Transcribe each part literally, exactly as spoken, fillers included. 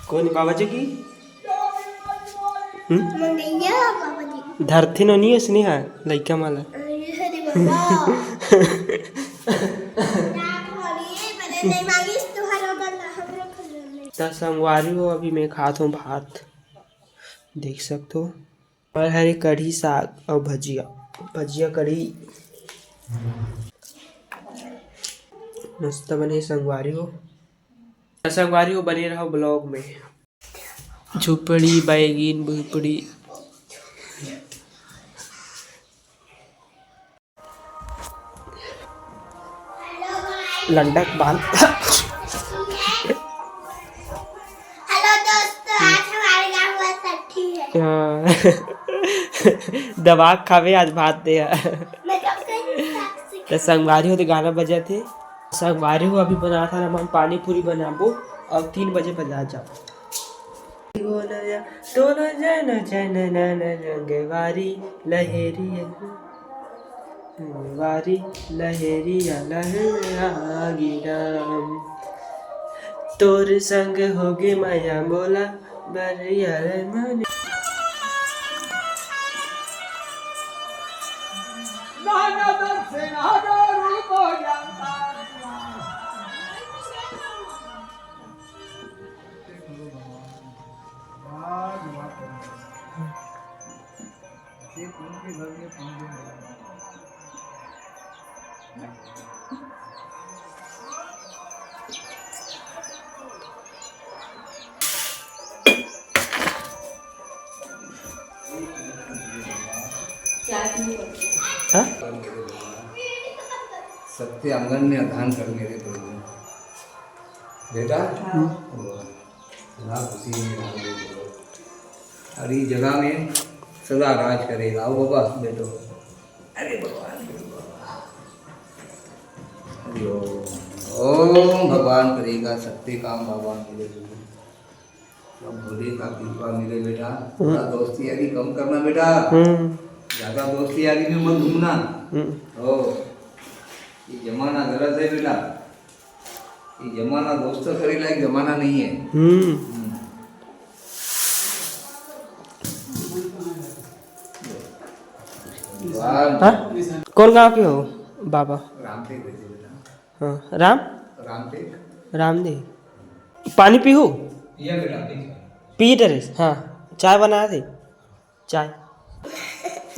कोन बाबा जी की? हम्म? मंगैया बाबा जी। धरती नो नहीं है स्नेहा, लइका माला। अरे, अरे बाबा। ना भोली, मैंने नहीं मांगी, तुम्हारा वाला हमरो खा ले। त संगवारी हो, अभी मैं खात हूँ भात, देख सकत हो। और हरे कढ़ी साग और भजिया, भजिया कढ़ी मस्त बने संगवारी हो। संगवारी हो, बने रहो vlog में। झुपड़ी बैगिन भुपड़ी। लंडक बाल। हेलो दोस्तों, आज हमारे गांव में छठी है। हाँ। दबा खावे आज भात दे। मैं कब कहीं साक्षी तो संगवारी हो तो गाना बजाते। संगवारी हो, अभी बनात हन हमन पानी पूरी बनाबो, अब तीन बजे बजा जाओ। बोलो या, तोलो जन जन नन रंगवारी लहेरिया, रंगवारी लहेरिया लहरा गिराम। तोर संग होगे माया मोला, बरिया रे माने। हाँ? सत्य आंगन में अधान कर मेरे प्रभु। बेटा, हम्म। राम खुशी में राम बोलो। और ये जगह में सदा राज करेगा। आओ बाबा, बैठो। अरे भगवान, हरि ओम। ओम भगवान करेगा, सत्य काम बाबा मेरे प्रभु। सब भोले का कृपा मिले बेटा। हम्म। थोड़ा दोस्ती यारी कम करना बेटा। हम्म। ज्यादा दोस्ती यारी में मत घूमना। हम्म। ओ, ये जमाना गलत है बेटा। ये जमाना दोस्त करे लायक जमाना नहीं है। हम्म। हम्म। वाह। हाँ? कौन गांव के हो बाबा? रामटेक रहते बेटा। हाँ, राम? रामटेक। रामदेव। पानी पीहू? पिया बेटा, पी। पी डरेस? हाँ, चाय बना दे। चाय।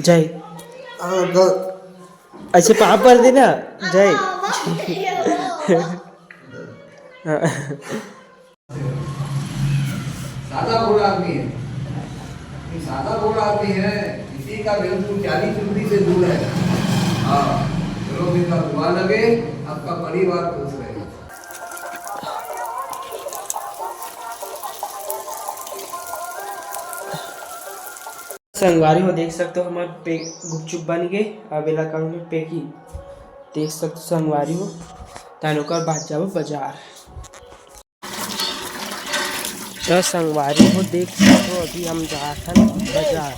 जय। हाँ, ग- ऐसे पाँव पर देना। जय। हाँ। सादा भोला आदमी है। ये सादा भोला आदमी है, इसी का बिल्कुल जाली चुगली से दूर है। हाँ, चलो बेटा, दुआ लगे, आपका परिवार खुश रहे। संगवारी हो, देख सकत हो, हमर पे-, गुपचुप बन गे। अब एला कहूँ मैं packing। देख सकत हो संगवारी हो, तहन ओकर बाद जाबो बाजार। त संगवारी हो, देख सकत हो, अभी हम जात हन बाजार।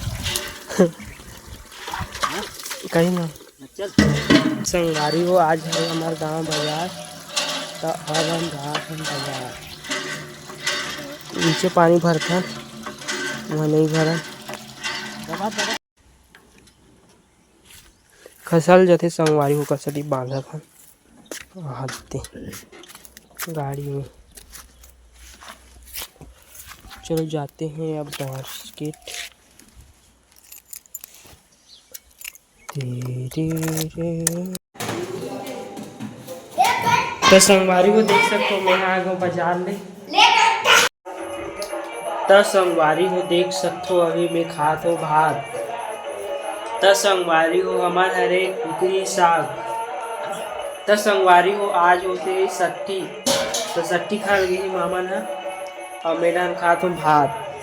कहीं ना। चल। संगवारी हो, आज हरे हमर गांव बाजार, त अब हम जात हन बाजार। नीचे पानी भरथन, वहाँ नहीं भरन। खसल जथे संगवारी हो, कसली बांधत हन। आते गाड़ी में। चलो जाते हैं अब मार्केट। तेरे रे। त संगवारी हो, देख सकत हो, मैं आ गो बाजार ले। त संगवारी हो, देख सकत हो, अभी मैं खात हो भात। त संगवारी हो, हमर हरे कुकरी साग। त संगवारी हो, आज होथे सट्ठी, त सट्ठी खान गे हे मामन ह। अउ मैं डाहन खात हूँ भात।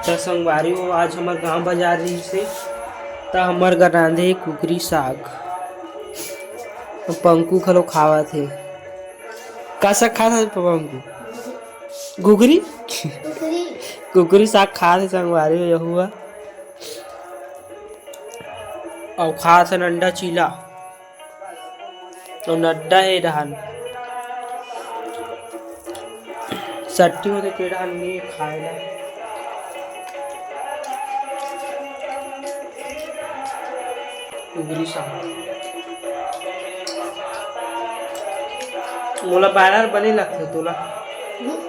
त संगवारी हो, आज हमर गांव बाजार रिहिस हे, त हमर घर रांधे हे कुकरी साग। पंकु घलो खावत हे। का साग खात हे पंकु? घुघरी? कुकरी। कुकरी साग खात हे संगवारी हो, यहू ह। अउ खात हे अंडा चीला। तो नड्डा हे रहन। टट्टी होथे, केड़ा हन नइ खाए ला। उगरी साग। मोला बैनर बने लगथे, तोला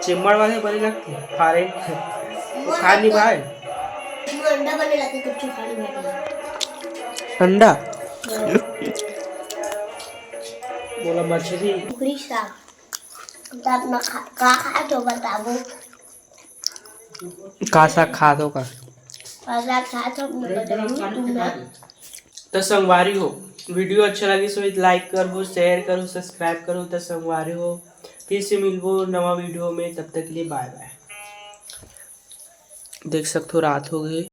चिम्मड़ वाले बने लगथे। फारे। खा नहीं भाई। अंडा बने लगथे, कुछ खा नहीं भाई। अंडा। मोला मछली। उगरी साग। तब मैं खा, का खाए तो बताबो। का साग खात हो का? का साग खात हो, मैं बताबो तुमला। त संगवारी हो, वीडियो अच्छा लगिस होही त लाइक करहू, शेयर करहू, सब्सक्राइब करहू। त संगवारी हो, फिर से मिलबो नवा वीडियो में, तब तक के लिए बाय बाय। देख सकथो, रात हो गए,